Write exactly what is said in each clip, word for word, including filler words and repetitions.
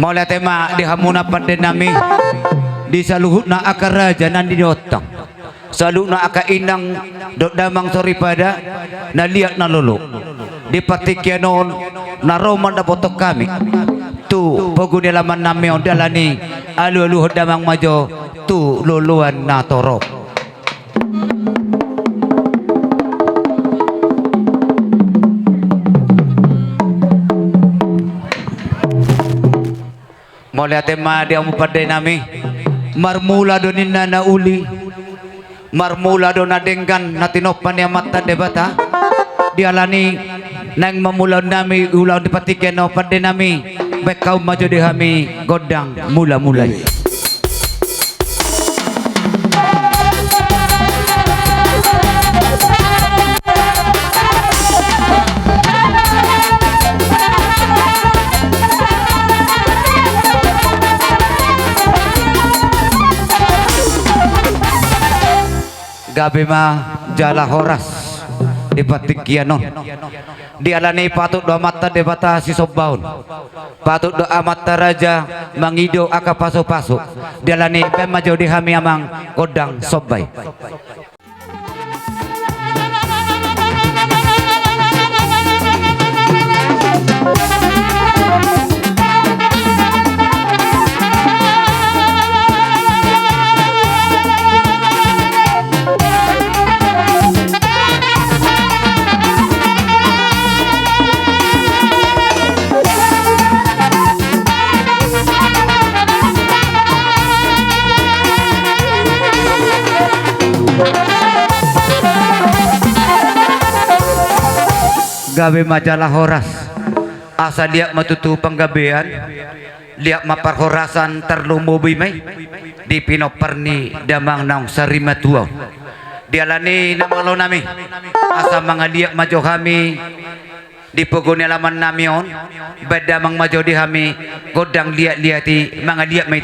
Mauliate ma di hamuna pande nami, di saluhutna angka raja na niontang, saluhutna angka inang dohot damang soripada na liat na lolo. Di partingkian on na ro mandapothon hami tu pogu ni alaman nami on, dialani alualuhon damang ma jo tu loloan na torop. Mauliate ma di hamu pande nami. Marmula do ninna na uli, marmula do na denggan na tinompa ni Amanta Debata. Dialani naeng mamulaon nami ulaon di partingkian on pande nami, baen hamu ma jo di hami gondang mulamula i. Gabe ma jala horas di partingkian on. Dialani patut do Amanta Debata sisombaon, patut do amanta raja mangido angka pasupasu. Dialani baen ma jo di hami amang gondang somba i. Gabe ma jala horas. Asa liat ma tutu panggabean, liat ma parhorasan, tarlumobi ma i di pinompar ni damang naung sarimatua on. Dialani na malo nami, asa mangaliat ma jo hami di pogu ni alaman nami on, baen damang ma jo di hami gondang liatliat i, mangaliat ma i.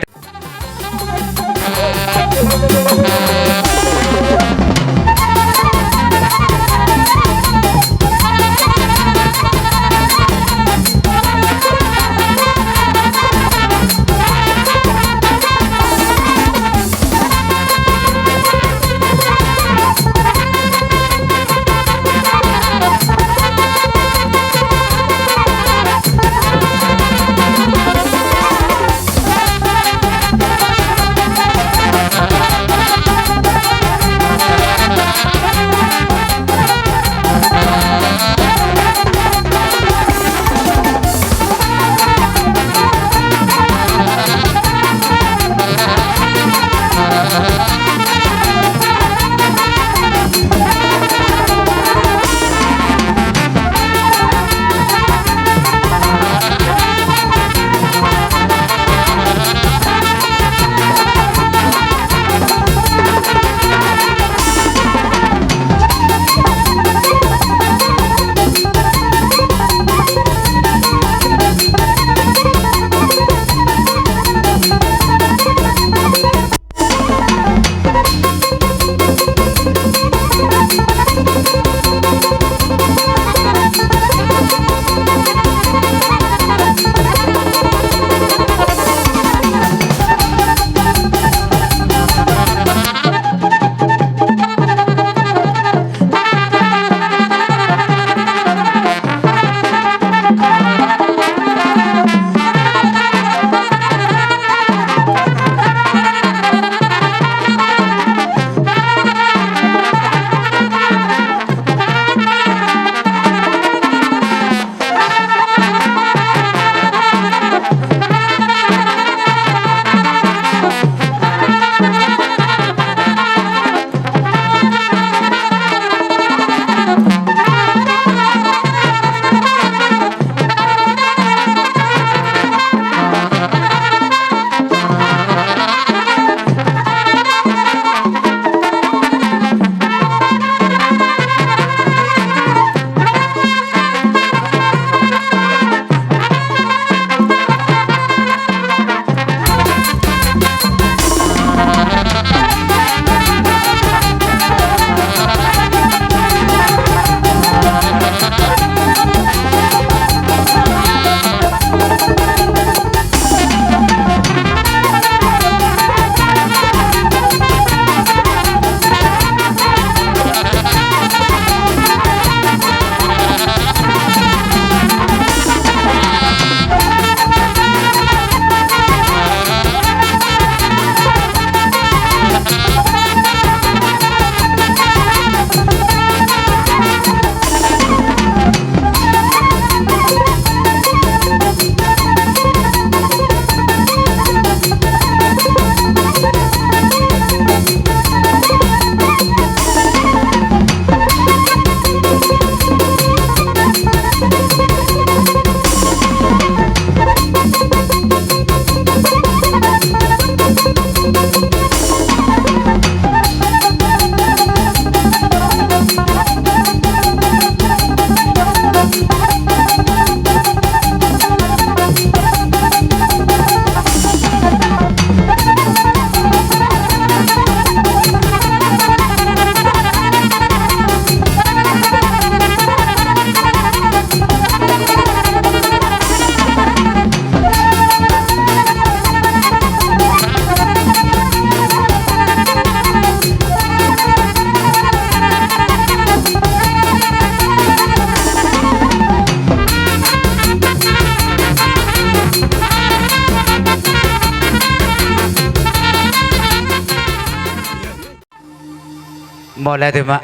Mauliate ma.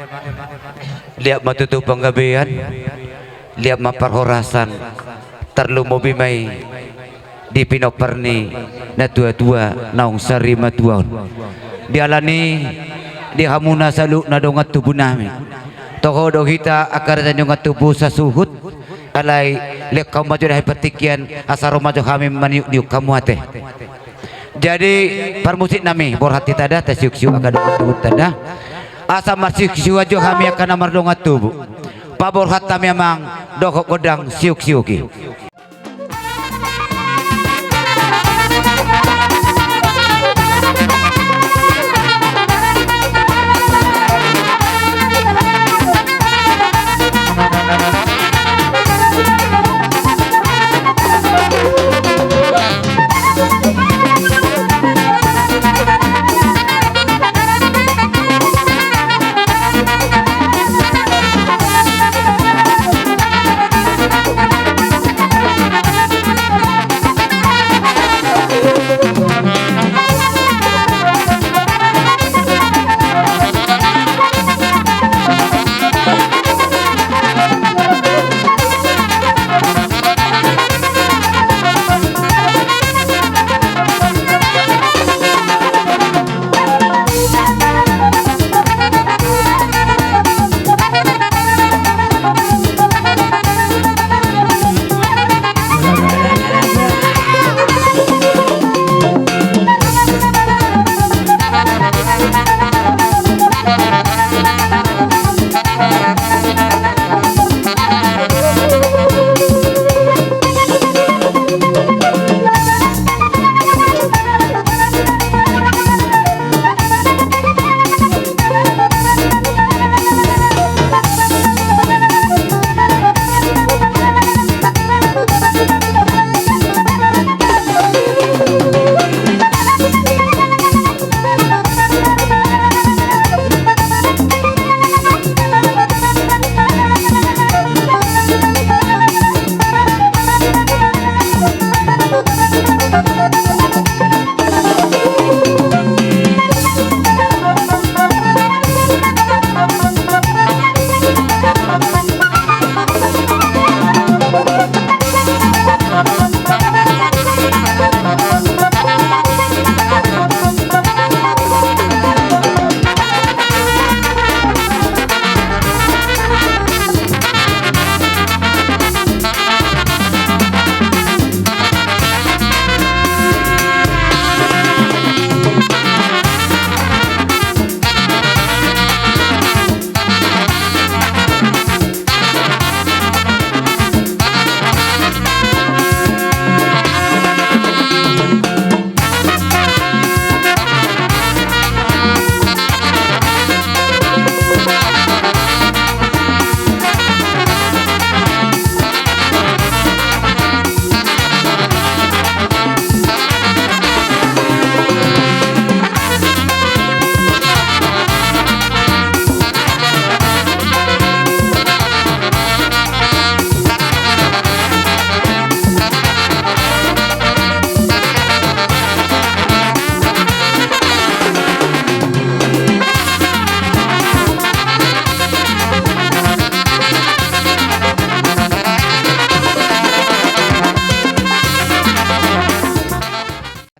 Liat ma tutu panggabean, liat ma parhorasan, tarlumobi ma i di pinompar ni natuatua naung sarimatua on. Dialani di hamuna saluhutna dongan tubunami. Toho do hita angka raja ni dongan tubu sasuhut, alai lehon hamu ma jo da hami partingkian, asa ro ma jo hami maniukniuk hamu ate. Jadi parmusiknami, borhat hita da, tasiuksiuk angka dongan tubunta da. Asa marsiuksiukan jo hami angka na mardongan tubu. Paborhat hami amang dohot gondang siuksiuk i.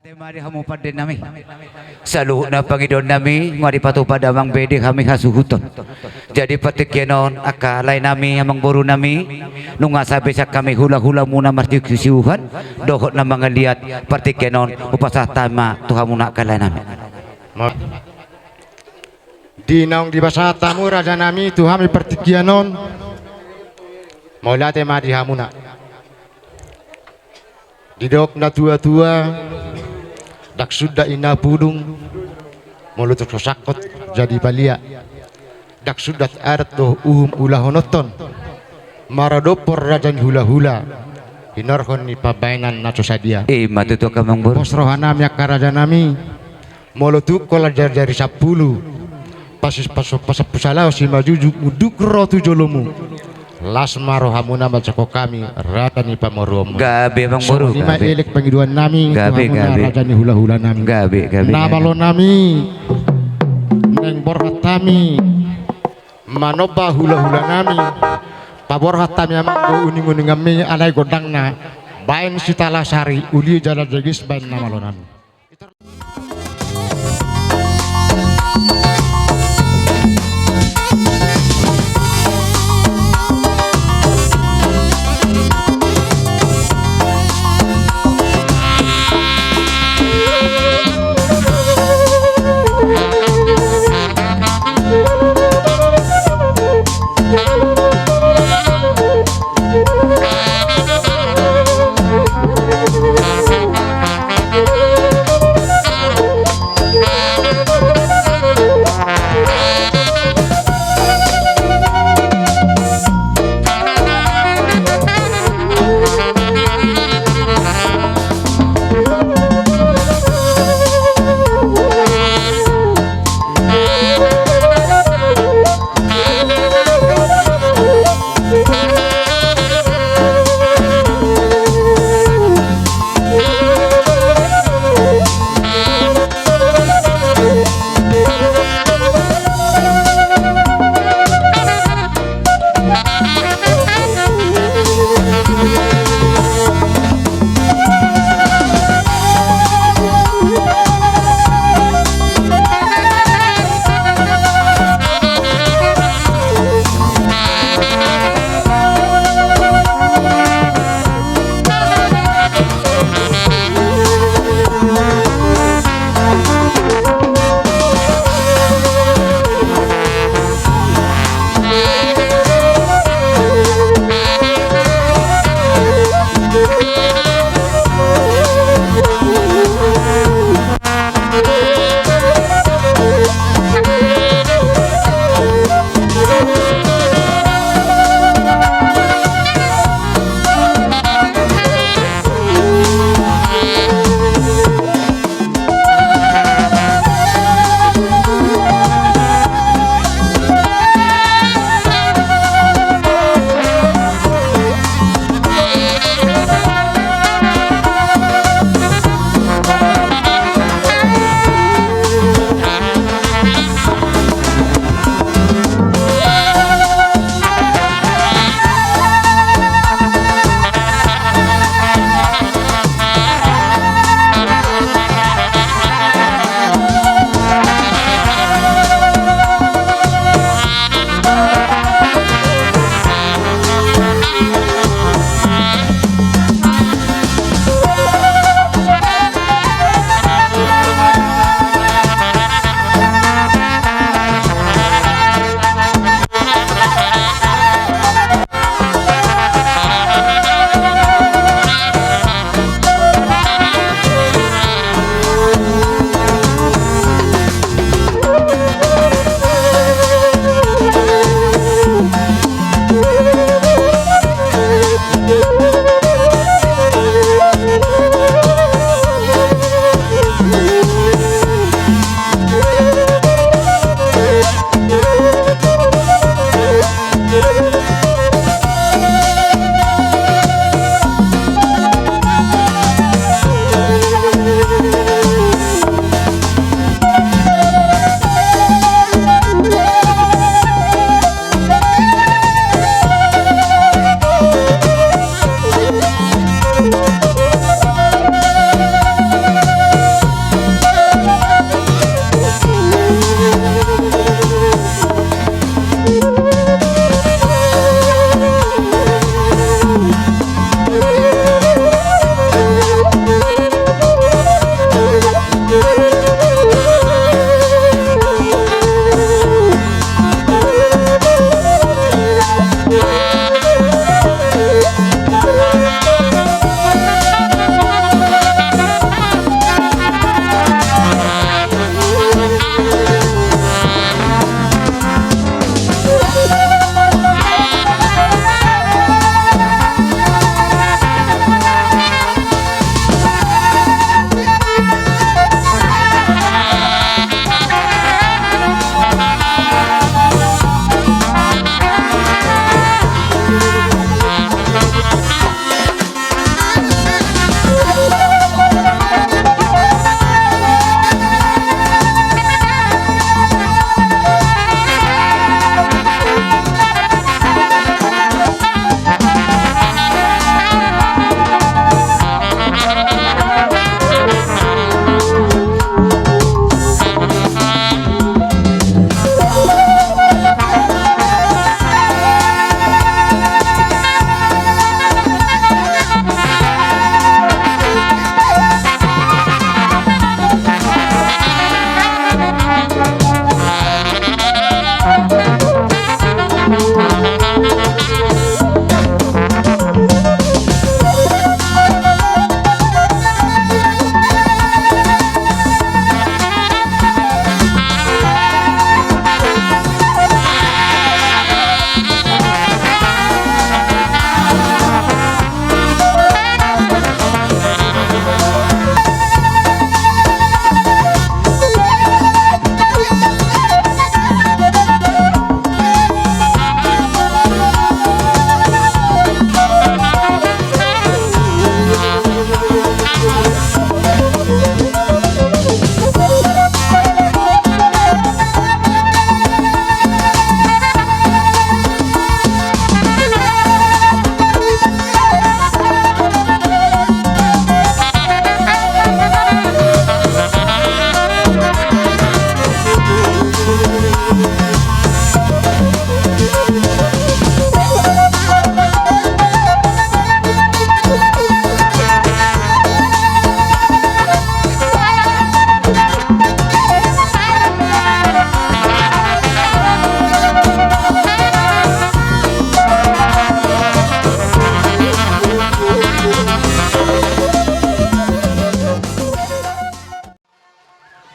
Ate ma di hamu pande nami. Saluhutna pangidoan nami, nunga dipatupa damang be di hami hasuhuton. Jadi partingkian on angka lae nami, amang boru nami, nunga sabesan hami hulahula muna marsiuksiuhan dohot na mangaliat, partingkian on hupasahat hami ma tu hamuna angka lae nami. Di naung dipasahat hamu raja nami tu hami partingkian on, mauliate ma di hamuna. Didok natuatua, ndang sundat inna pudung, molo tung so sangkot jadi palia. Ndang sundat adat dohot uhum ulahononton, maradophon raja ni hulahula, hinorhon ni pambahenan na so sadia. Ima tutu angka amang boru. Pos roha nami angka raja nami, molo tung holan jari-jari sampulu, pas, pas, pasampu salaho simanjujung unduk ro tu jolomu. Las ma rohamuna manjangkon hami raja ni pamoruonmu. Gabe amang boru, songon i ma gabe. Elek pangidoan nami tu hamuna, gabe, gabe, raja ni hulahula nami. Gabe, gabe, na gabe. Malo nami, naeng borhat hami manomba hula-hula nami, paborhat hami amang do uning-uninganmi alai gondangna baen sitala sari uli jala jegis baen na malo nami.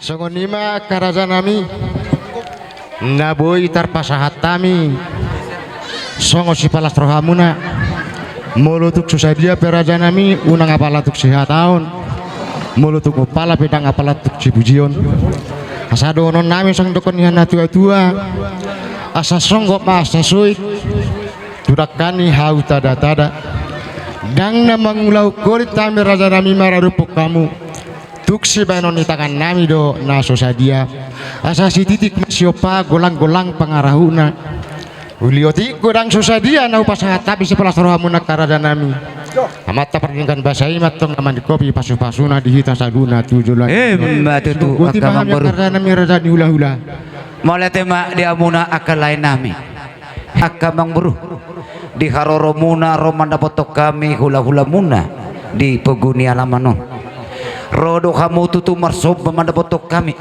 Songon i ma angka rajanami, na boi tarpasahat hami songon sipalas rohamuna. Molo tung so sadia pe rajanami, unang apala tung sihataon, molo tung umpala pe ndang apala tung sipujion. Asa dohononnami songon didok ni natuatua, asa songgop ma asa soit tu dangka ni hau tadatada. Ndang na mangulahon holit hami rajanami maradophon hamu. Tung sibahenon ni tangannami do na so sadia. Asa sititik ma siompa, golanggolang pangarahutna. Uli otik godang so sadia na hupasahat hami sipalas rohamuna angka rajanami. Amanta pardenggan basa i ma antong na maningkopi pasupasuna di hita saluhutna tu joloan. Emma tutu. Boti angka ma hami amangboru, angka rajanami, raja ni hulahula. Mauliate ma di hamuna angka laenami, angka amangboru. Di haroromuna ro mandapothon hami hulahulamuna di pogu ni alaman on. Ro do hamu tutu marsomba mandapothon hami.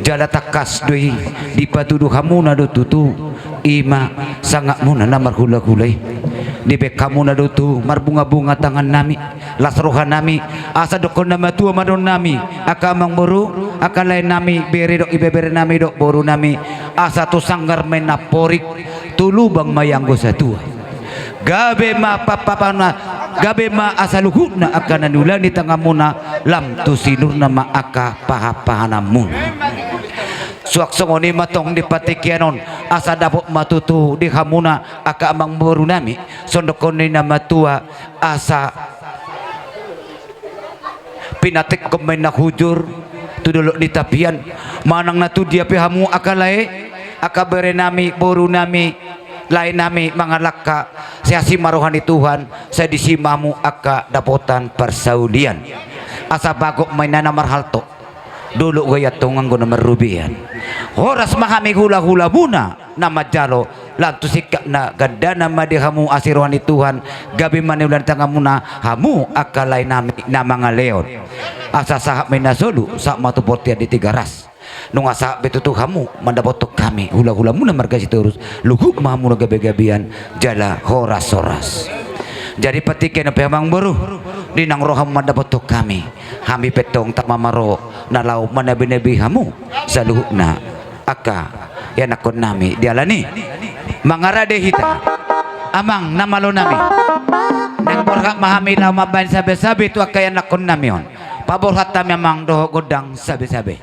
Jala tangkas do i dipatudu hamuna do tutu i ma sangapmuna na marhulahula i. Dibaen hamuna do tutu marbungabunga tangannami, las rohanami, asa dohonon ni natuatua ma dohononnami, angka amangboru, angka laenami, bere dohot ibeberenami dohot borunami, asa tu sanggar ma i namporik, tu lubang ma i anggo satua. Gabe ma papahanna, gabe ma asa luhutna angka na niula ni tanganmuna, lam tu sinurna ma angka pahanpahananmuna. Suang songon i ma antong di partingkian on, asa dapot ma tutu di hamuna angka amangborunami, songon dohonon ni natuatua, asa pinantikhon ma inna hujur tu dolok ni tapian, manang na tu dia pe hamu angka lae, angka berenami, borunami, laenami mangalangka, sai asi ma roha ni Tuhan, sai disi ma hamu angka dapotan parsaulian. Asa bagot ma inna na marhalto, dolok do i antong anggo na marrobean. Horas ma hami hulahulamuna na manjalo, lam tu singkat na gandana ma di hamu asi roha ni Tuhan, gabe ma na niula ni tanganmuna, hamu angka laenami na mangalehon. Asa sahat ma inna solu, sahat ma tu bontean di Tigaras. Nunga sahat be tutu hamu mandapothon hami hulahulamuna marga Sitorus, luhut ma hamu na gabegabean jala horashoras. Jadi partingkian on pe amangboru, di naung ro hamu mandapothon hami, hami pe antong tama ma ro na laho manabiabi hamu saluhutna angka ianakkonnami. Dialani mangarade hita, amang na malonami. Naeng borhat ma hami laho mambahen sabesabe tu angka ianakkonnami on. Paborhat hami amang dohot gondang sabesabe.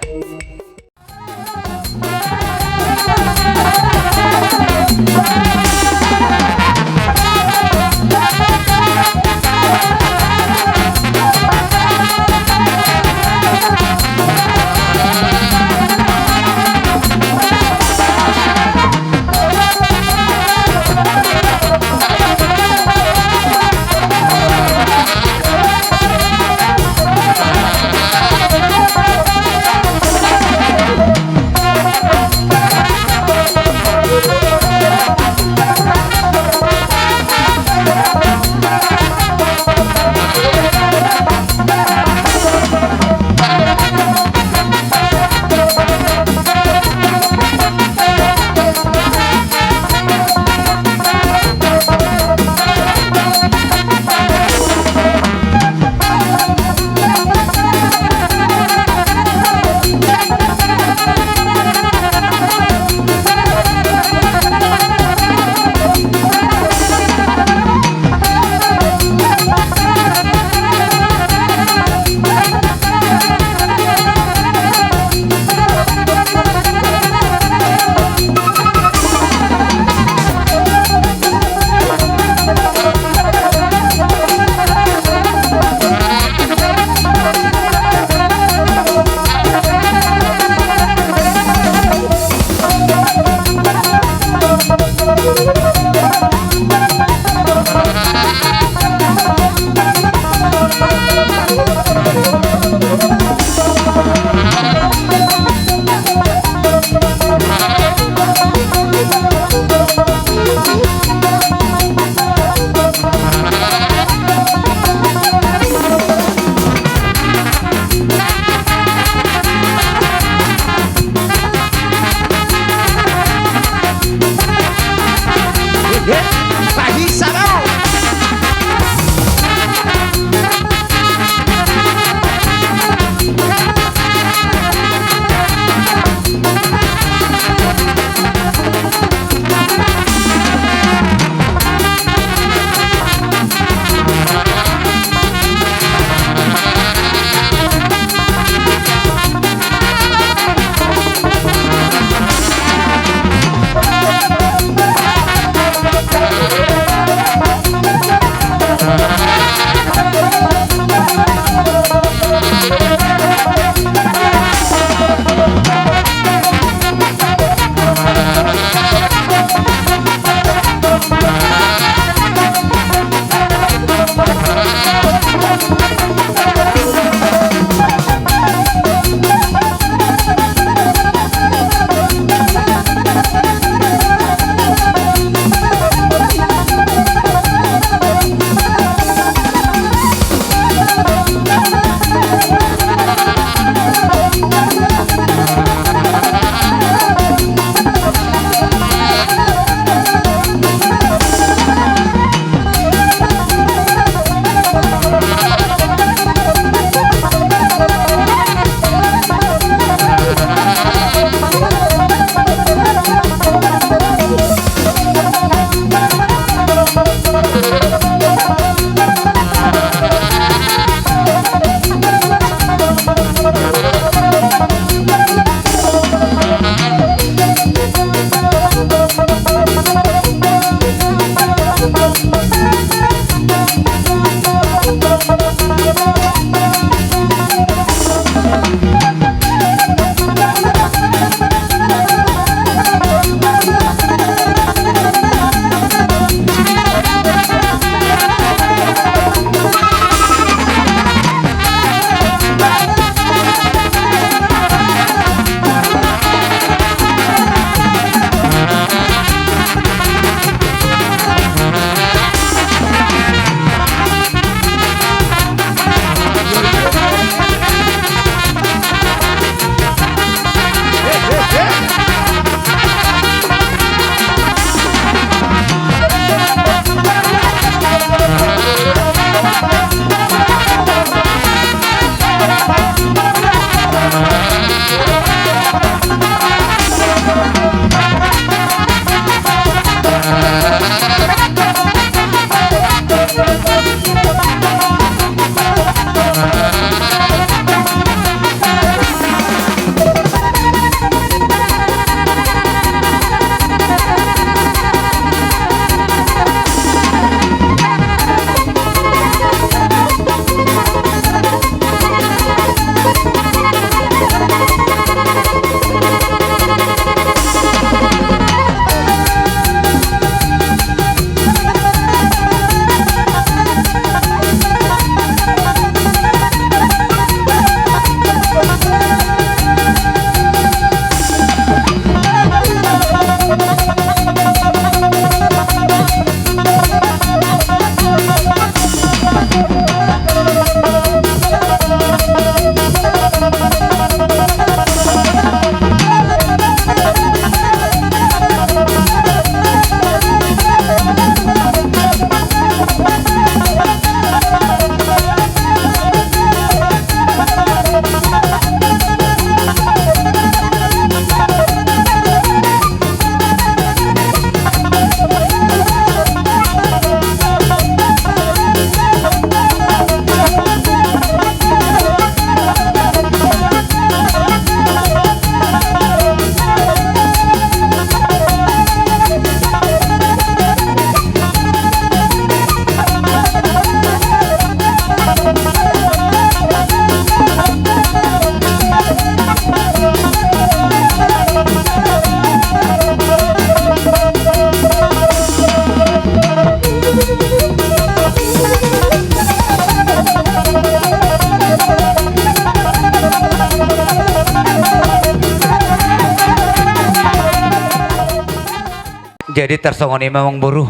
Jadi tarsongon i ma amangboru,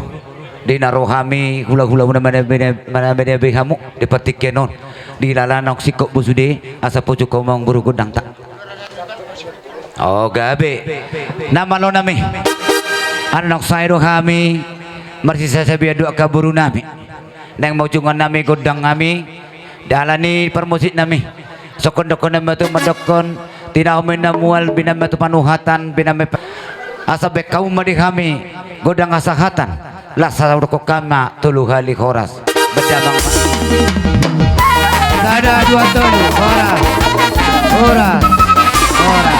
di na ro hami hulahula muna manabe-, manabe-, manabe hamu di partingkian on. Di lala naung singkop bo sude, asa pojok hamu amangboru gondangta. O gabe. Na malo nami. Annon sae do hami marsisasabian tu angka boru nami. Naeng maujungan nami gondang nami. Di ala ni parmusik nami. Songon dohonon nami ma tu mandokkon. Tinahu ma na mual, binahen ma tu panuhatan, binahen ma pa-, asa baen hamu ma di hami gondang hasahatan. Laos saurkon hami ma tolu hali horas. Berdamang. Sada, dua, tolu. Horas. Horas. Horas.